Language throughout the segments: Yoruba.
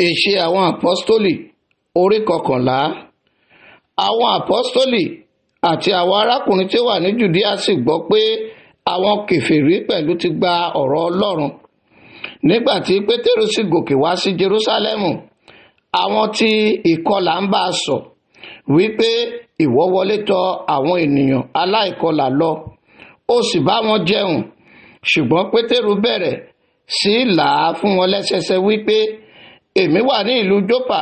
Ìṣe àwọn Àpọ́stólì orí 11. Àwọn Àpọ́stólì àti àwọn arákùnrin tí ó wà ní Jùdíà sì gbọ́ pé àwọn kèfèrí pẹ̀lú ti gba ọ̀rọ̀ Ọlọ́run. Nígbà tí Pétérù sì gòkè wá sí Jerúsálẹ́mù, àwọn tí ìkọlà ń bá a sọ wípé ìwọ wọlé tọ̀ àwọn ènìyàn aláìkọlà lọ, ó sì bá wọn jẹun. Ṣùgbọ́n Pétérù bẹ̀rẹ̀ sí là á fún wọn lẹ́sẹsẹ wípé èmi wà ní ìlú Jópa,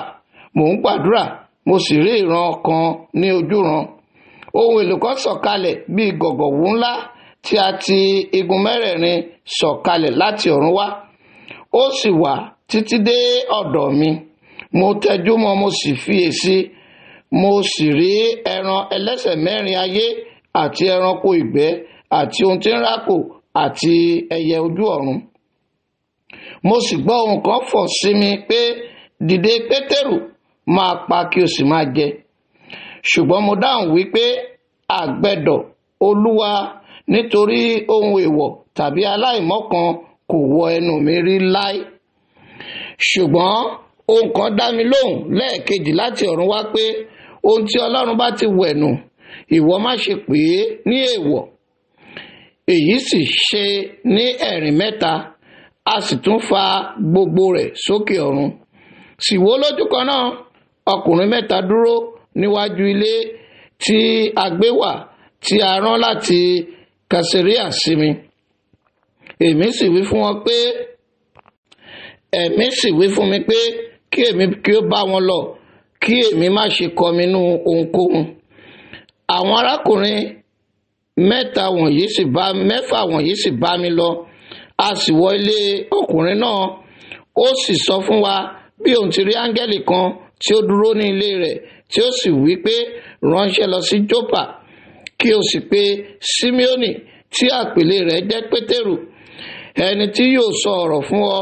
mò ń gbàdúrà, mo sì rí ìran kan ní ojúran. Ohun èlò kan sọ̀kalẹ̀ bíi gọ̀gọ̀wú ńlá tí a ti igun mẹ́rẹ̀ẹ̀rin sọ̀kalẹ̀ láti ọ̀run wá. Ó sì wà títí dé ọ̀dọ̀ mi. Mo tẹjúmọ́, mo sì fiyèsí, mo sì rí ẹran ẹlẹ́sẹ̀ mẹ́rin ayé àti ẹranko ìgbẹ́ àti ohun tí ń rákò àti ẹyẹ ojú ọ̀run. Mo sì gbọ́ ohùn kan fọ̀ sí mi pé, dìde Pétérù, máa pa kí o sì máa jẹ. Ṣùgbọ́n mo dáhùn wípé, àgbẹ̀dọ̀ Olúwa, nítorí ohun èèwọ̀ tàbí aláìmọ́ kan kò wọ ẹnu mi rí láé. Ṣùgbọ́n ohùn kan dá mi lóhùn lẹ́ẹ̀kejì láti ọ̀run wá pé, ohun tí Ọlọ́run bá ti wẹ̀nù, ìwọ má ṣe pè é ní èèwọ̀. Èyí sì ṣe ní ẹ̀rìn mẹ́ta, a sì tún fa gbogbo rẹ̀ sókè ọ̀run. Sì wò lójú kan náà, ọkùnrin mẹ́ta dúró níwájú ilé tí a gbé wà tí a rán láti Kẹsàríà sí mi. Èmi sì wí fún wọn pé, ẹ̀mí sì wí fún mi pé kí èmi kí ó bá wọn lọ, kí èmi má ṣe kọminú ohunkóhun. Àwọn arákùnrin mẹ́fà wọ̀nyí sì bá mi lọ. A sì wọ ilé ọkùnrin náà. Ó sì sọ fún wa bí òun ti rí áńgẹ́lì kan tí ó dúró ní ilé rẹ̀, tí ó sì wí pé, ránṣẹ́ lọ sí Jópa, kí o sì pe Símíọ́nì tí àpèlé rẹ̀ jẹ́ Pétérù, ẹni tí yóò sọ ọ̀rọ̀ fún ọ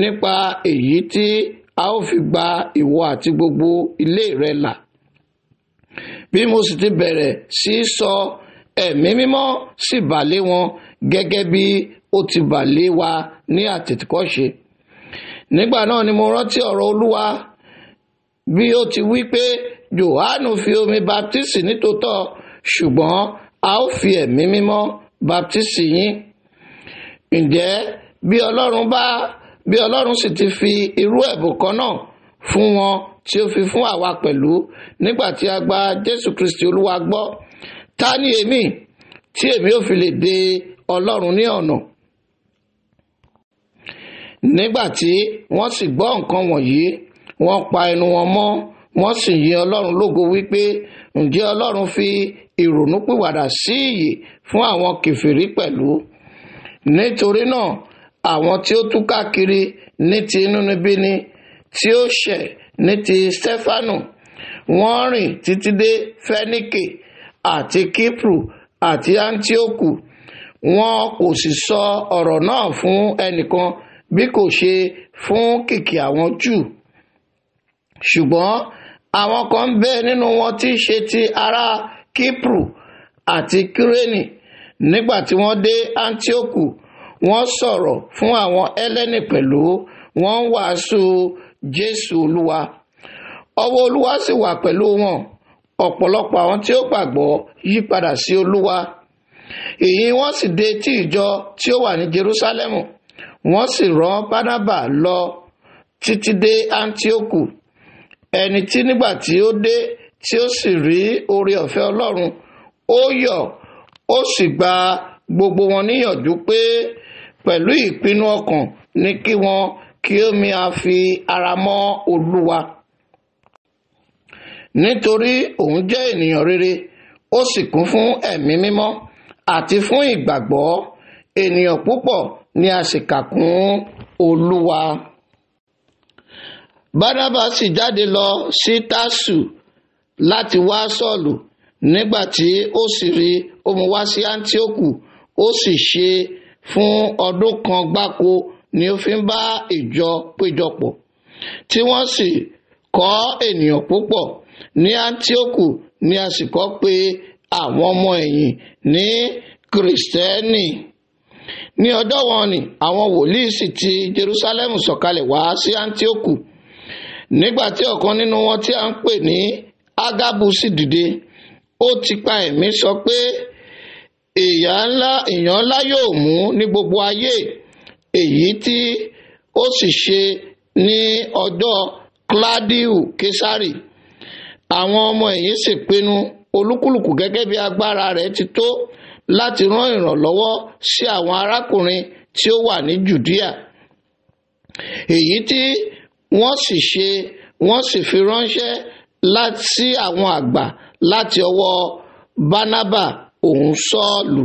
nípa èyí tí a ó fi gba ìwọ àti gbogbo ilé rẹ là. Bí mo sì ti bẹ̀rẹ̀ sí í sọ, Ẹ̀mí Mímọ́ sì bà lé wọn gẹ́gẹ́ bí ó ti bà lé wa ní àtètèkọ́ṣe. Nígbà náà ni mo rántí ọ̀rọ̀ Olúwa bí ó ti wí pé, Jòhánù fi omi baptisi nítòótọ́, ṣùgbọ́n a ó fi Ẹ̀mí Mímọ́ baptisi yín. Ǹjẹ́ bí Ọlọ́run sì ti fi irú ẹ̀bùn kan náà fún wọn tí ó fi fún àwa pẹ̀lú nígbà tí a gba Jésù Kristi Olúwa gbọ́, ta ni èmi tí èmi ò fi lè dè Ọlọ́run ní ọ̀nà? Nígbà tí wọ́n sì gbọ́ nǹkan wọ̀nyí, wọ́n pa ẹnu wọn mọ́, wọ́n sì yin Ọlọ́run lógo wípé, ǹjẹ́ Ọlọ́run fi ìrònúpìwàdà sí ìyè fún àwọn kèfèrí pẹ̀lú? Nítorí náà, àwọn tí ó túká kiri ní ti inúnibíni tí ó ṣẹ̀ ní ti Stefanu, wọ́n rìn títí dé Fẹ́níkè àti Kíprù àti Áńtíókù. Wọn kò sì sọ ọ̀rọ̀ náà fún ẹnìkan bí kò ṣe fún kìkì àwọn Júù. Ṣùgbọ́n àwọn kan ń bẹ nínú wọn tí í ṣe ti ará Kíprù àti Kírénì. Nígbà tí wọ́n dé Áńtíókù, wọ́n sọ̀rọ̀ fún àwọn Hélẹ́nì pẹ̀lú, wọ́n ń wàásù Jésù Olúwa. Ọwọ́ Olúwa sì wà pẹ̀lú wọn. Ọ̀pọ̀lọpọ̀ àwọn tí ó gbàgbọ́ yí padà sí Olúwa. Èyí wọ́n sì dé tí ìjọ tí ó wà ní Jerúsálẹ́mù. Wọ́n sì rán Bánábà lọ títí dé Áńtíókù. Ẹni tí nígbà tí ó dé tí ó sì rí oore ọ̀fẹ́ Ọlọ́run, ó yọ̀, ó sì gba gbogbo wọn níyànjú pé pẹ̀lú ìpinnu ọkàn ní kí wọn kí ó máa fi ara mọ́ Olúwa. Nítorí òun jẹ́ ènìyàn rere, ó sì kún fún Ẹ̀mí Mímọ́ àti fún ìgbàgbọ́. Ènìyàn púpọ̀ ni a sì kà kún Olúwa. Bánábà sì jáde lọ sí Tásù láti wá Sọ́ọ̀lù. Nígbà tí ó sì rí, ó mú wá sí Áńtíókù. Ó sì ṣe fún ọdún kan gbáko ni ó fi ń bá ìjọ péjọpọ̀, tí wọ́n sì kọ́ ènìyàn púpọ̀. Ní Áńtíókù ni a sì kọ́ pé àwọn ọmọ ẹ̀yìn ní Kìrìsìtẹ́nì. Ní ọjọ́ wọn ni àwọn wòlíì sì ti Jerúsálẹ́mù sọ̀kalẹ̀ wá sí Áńtíókù. Nígbà tí ọ̀kan nínú wọn tí a ń pè ní Ágábù sì dìde, ó ti pa ẹ̀mí sọ pé ìyàn ńlá yóò mú ní gbogbo ayé, èyí tí ó sì ṣe ní ọjọ́ Kladiu Kesari. Àwọn ọmọ ẹ̀yìn sì pinnu olúkúlùkù gẹ́gẹ́ bí agbára rẹ̀ ti tó láti rán ìrànlọ́wọ́ sí àwọn arákùnrin tí ó wà ní Jùdíà. Èyí tí wọ́n sì ṣe, wọ́n sì fi ránṣẹ́ sí àwọn àgbà láti ọwọ́ Bánábà òun Sọ́ọ̀lù.